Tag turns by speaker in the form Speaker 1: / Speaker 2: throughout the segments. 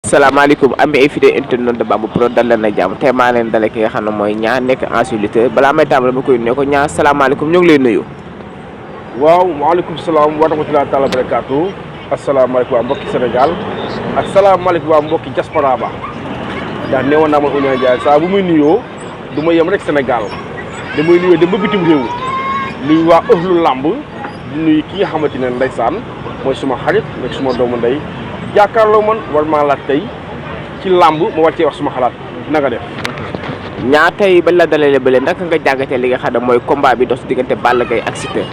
Speaker 1: salaamaaleykum ami ay fidèles internautes de Bambou Pro dal leen na jàmm tey maa leen dale ki nga xam ne mooy Niang nekk ancien lutteur balaa may tàmbali ma koy ne ko Niang salaamaaleykum ñu ngi lay nuyu.
Speaker 2: waaw waaleykum salaam wa rahmatulah taala barakaatu asalaamaaleykum waa mbokki Sénégal ak salaamaaleykum waa mbokki diaspora ba ndax neewoon naa ma Ouniang Ndiaye saa bu muy nuyoo du ma yem rek Sénégal damay nuyoo dem ba bitim réew nuyu waa ëxlu làmb di nuyu ki nga xamante ne ndeysaan mooy suma xarit nekk suma doomu ndey jàkkaarloo man war maa laaj tey ci làmb ma wàccee wax suma xalaat na nga def.
Speaker 1: Niang tey bañ la dalalee bële naka nga jàngatee li nga xam ne mooy combat bi dox si diggante Balla Gaye ak Siteu.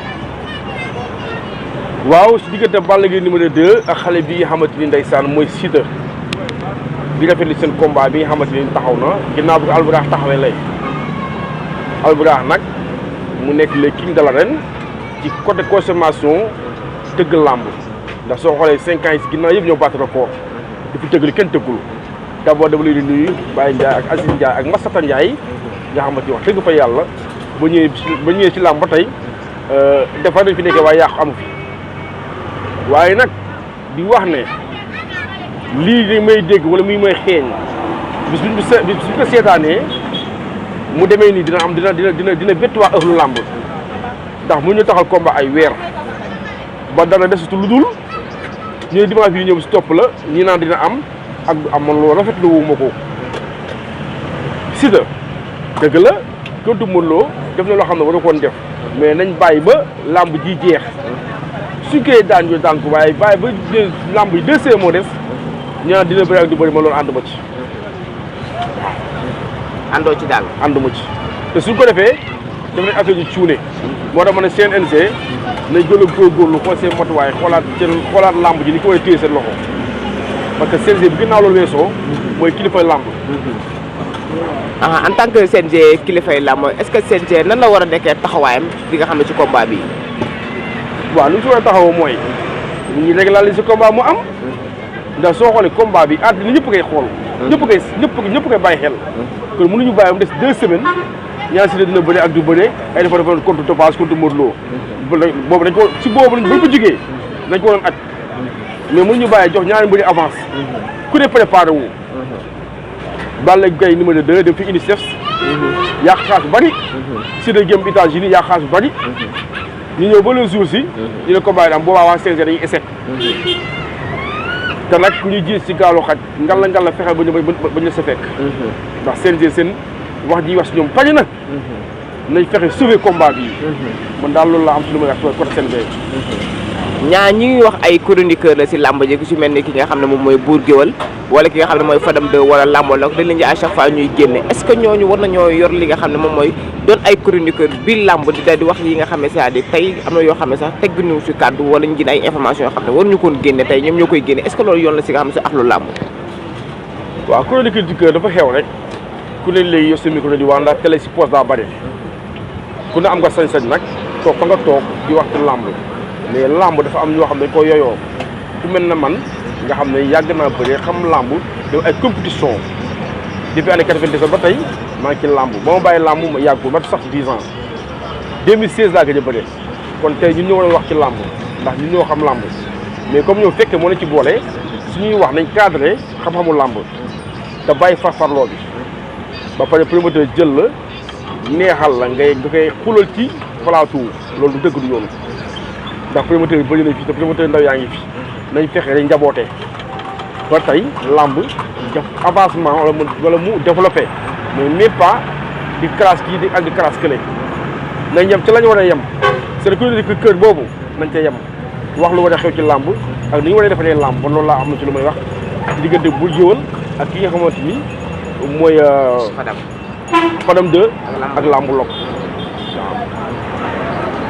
Speaker 2: waaw si diggante Balla Gaye numéro 2 ak xale bi nga xamante ni ndeysaan mooy Siteu di rafetlu seen combat bi nga xamante ni taxaw na ginnaaw bi Albourakh taxawee lay Albourakh nag mu nekk le king de l'arène ci côté consommation tëgg làmb ndax soo xoolee 5 ans yi si ginnaaw yëpp ñoo battre record dafa tëgg li kenn tëggul d'abord dama leen di nuyu Baye Ndiaye ak Aziz Ndiaye ak Massata Ndiaye nga xamante ni wax dëgg fa yàlla ba ñëwee ci làmb ba tey dafa dañ fi nekkee waaye yàqu amu fi. waaye nag di wax ne lii di may dégg wala muy may xeeñ bis bu ko seetaanee mu demee nii dina am dina bett waa ëxlu làmb ndax mu ñu taxal combat ay weer ba dana desatu lu dul ñu ne dimanche bi ñëw si topp la ñi naan dina am ak du am man loolu rafetlu wu ma ko. Siteu dëgg la kontu Modou Lo def na loo xam ne war a koon def mais nañ bàyyi ba làmb ji jeex. suñ koy daan ñu daan ko waaye bàyyi ba lamb yi 2 moo des ñaan dina bëri ak du bëri ma loolu ànduma ci waaw.
Speaker 1: àndoo ci daal.
Speaker 2: ànduma ci te suñ ko defee def nañ affaire yu cuune moo tax ma ne CNG nañ gën a góorgóorlu xool seen matuwaay xoolaat lamb ji ni ko war a téye seen loxo parce que CNG bi ginnaaw loolu weesoo mooy kilifay lamb.
Speaker 1: En tant que CNG kilifay lamb est-ce que CNG nan la war a nekkee taxawaayam bi nga xam ne ci combat bi.
Speaker 2: waaw lu ñu si war a taxawoo mooy ñu régulariser combat mu am ndax soo xoolee combat bi àddina ñëpp ngay xool. ñëpp koy bàyyi xel. kon mënuñu bàyyi mu des 2 semaines ñaar si dina bëre ak du bëre ay dafa defoon contre Topaz contre Modou Lo. boobu dañ ko si boobu buñ ko jugee dañ ko waroon aj mais mënuñu bàyyi jox ñaari mbëri avance ku ne préparé wu. Balla Gaye numéro 2 dem fi UNICEF. yàq xaalis bu bari. si da gëm États-Unis yàq xaalis bu bari. ñu ñëw ba le jour si ñu ne combat yi am boobaa waa CNG dañuy échec te nag ku ñuy ji si gaalu xaj ngalla fexe ba ñu sa fekk ndax CNG seen wax ji wax si ñoom pañ na nañ fexe sauver combat bi man daal loolu laa am si lu may wax côté CNG.
Speaker 1: Niang ñi ngi wax ay chroniqueur la si làmb ji ku si mel ni ki nga xam ne moom mooy Bour Guéweul wala ki nga xam ne mooy Fadam 2 wala làmbo la dañ leen di à chaque fois ñuy génne est-ce que ñooñu war nañoo yor li nga xam ne moom mooy doon ay chroniqueur bi làmb di daal di wax yi nga xam ne c'est-à-dire tey am na yoo xam ne sax tegguñu si kàddu wala ñu gën ay information yoo xam ne waruñu koon génne tey ñoom ñoo koy génne est-ce que loolu yoon la si nga xam ne si axlu làmb.
Speaker 2: waaw chroniqueur dafa xew rek ku ne léegi yor sa micro di wax ndax télé si poste daa bëri ku ne am nga sañ-sañ nag toog fa nga toog di wax ci làmb mais làmb dafa am ñoo xam ne dañ ko yoyoo ku mel ne man nga xam ne yàgg naa bëri xam làmb def ay compétition depuis année 97 ba tey maa ngi ci làmb ba ma bàyyi làmb ma yàggul ba sax 10 ans 2016 laa gëj a bëri kon tey ñun ñoo war a wax ci làmb ndax ñun ñoo xam làmb mais comme ñoo fekkee moo la ci boole suñuy wax nañ cadré xam-xamu làmb te bàyyi farfarloo bi ba pare promoteur jël la neexal la nga koy xulal ci plateau loolu du dëgg du yoon ndax promoteur yi bëri nañ fi te promoteur ndaw yaa ngi fi nañ fexe rek njaboote ba tey làmb def avancement wala mu développé mais même pas di classe kii di ak di classe kële nañ yem ci la ñu war a yem c'est que kër boobu nañ ca yem wax lu war a xew ci làmb ak ni ñu war a defaree làmb ba loolu laa am na ci lu may wax diggante Bour Guéweul ak ki nga xamante ni mooy Fadam 2 ak làmb lok waaw.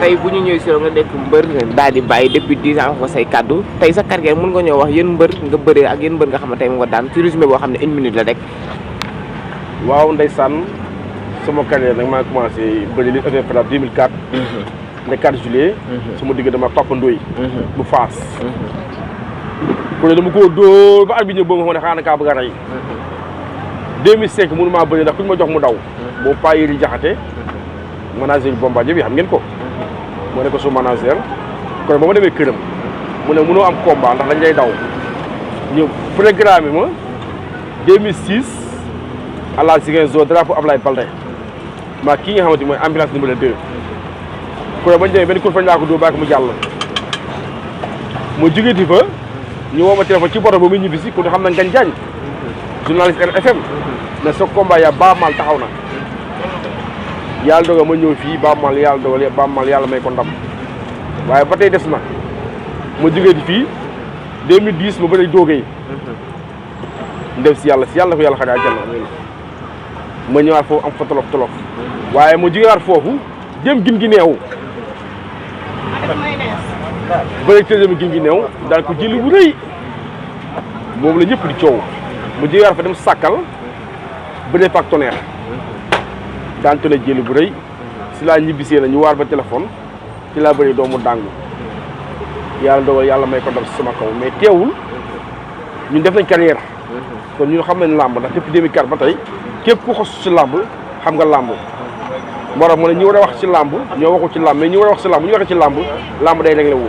Speaker 1: tey bu ñu ñëwee si nga nekk mbër daal di bàyyi depuis 10 ans ko say kaddu tey sa carrière mën nga ñëw wax yéen mbër nga bëree ak yéen mbër nga xam ne tey mu nga daan ci résumé boo xam ne 1 minute la rek.
Speaker 2: waaw ndeysaan sama carrière nag maa ngi commencé bëri li affaire FRAPP 2004. le 4 juillet. sama digg dama Papa Ndoye. bu Faas. ku ne dama koo dóor ba at bi ñëw boobu ma ne xanaa kaa bëgg a rey. 2005 mënu maa bëri ndax ku ñu ma jox mu daw. boobu Paa Yeri Jaxate manager Bombardier bi xam ngeen ko. moo ne ko su manager kon ba ma demee këram mu ne mënoo am combat ndax dañ lay daw ñu programme ma 2006 à la Ziguinchor drapeau Ablaye Baldé maa kii nga xamante mooy ambulance numéro 2 ku ne bañ demee benn kur fañ laa ko dóor bàyyi ko mu jàll mu jógeeti fa ñu woo ma téléphone ci boto ba muy ñibbi si ku ne xam na Ngagne Diagne journaliste RFM ne sa combat ya Baaba Maal taxaw na yàlla dogal ma ñëw fii Baaba Maal yàlla dogal Baaba Maal yàlla may ko ndam waaye ba tey des na ma jógeeti fii 2010 ma bëri doogee ndem si yàlla ko yàlla xare àjjana ma ñëwaat foofu am fa tolof waaye ma jógewaat foofu jëm gin gi neew bëri tëjëm gin gi neew daan ko jëli bu rëy boobu la ñëpp di coow mu jógewaat fa dem sàkkal bëree fa ak Tonnerre daan tone jëli bu rëy si laa ñibbisee na ñu waar ba téléphone ci laa bëri doomu dàngu yàlla dogal yàlla may ko ndam si sama kaw mais teewul ñun def nañ carrière kon ñun xam nañ làmb ndax depuis 2004 ba tey képp ku xos ci làmb xam nga làmb moo tax mu ne ñi war a wax ci làmb ñoo waxu ci làmb mais ñi war a wax ci làmb ñu waxee ci làmb day réglé wu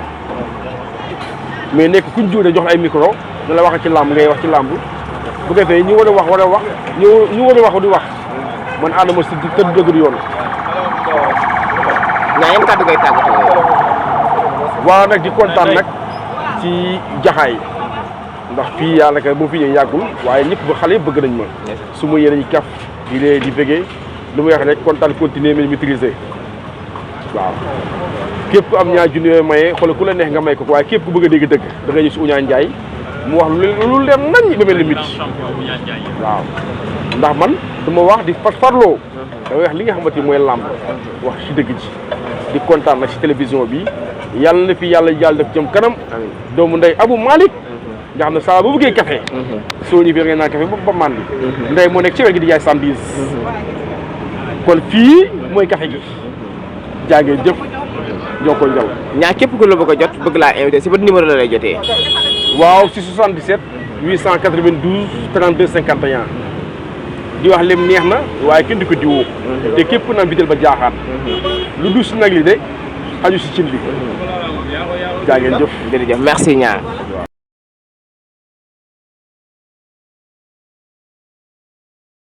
Speaker 2: mais nekk kuñ jóode jox ay micro ne la waxee ci làmb ngay wax ci làmb bu ko defee ñi war a wax ñu war a wax di wax man Adama Sy di tëdd dëgg yoon.
Speaker 1: ñaa yan kàddu ngay tàggatoo.
Speaker 2: waaw nag di kontaan nag ci jaxaay ndax fii yàlla kay boo fi ñëwee yàggul waaye ñëpp ba xale yëpp bëgg nañ ma su ma yéene ñu kaf di lee di bëggee lu muy wax rek kontaan continuer mais maîtriser waaw képp ku am ñaar junni yooyu maye xoolal ku la neex nga may ko waaye képp ku bëgg a dégg dëgg da ngay ñëw si Ouniang Ndiaye mu wax lu leer nañ ba mel ni miti waaw ndax man du ma wax di farloo da wax li nga xamante ni mooy làmb wax si dëgg ji di kontaan nag si télévision bi yàlla na fi yàlla def jëm kanam doomu ndey Abou Malick nga xam ne saa ba bëggee café soo ñëwee ngay naan café ba màndi ndey moo nekk ci wet gi di jaay sandwich kon fii mooy café gi jaagee jëf jokkoo njal
Speaker 1: ñaa képp ku la bëgg a jot bëgg laa invité si ba numéro la lay jotee.
Speaker 2: waaw si 77 892 32 51 di wax lem neex na waaye kenn di ko diwoo te képp naan bitel ba jaaxaan lu dus nag li de xaju si cin bi jaageen jëf
Speaker 1: jërëjëf merci ñaa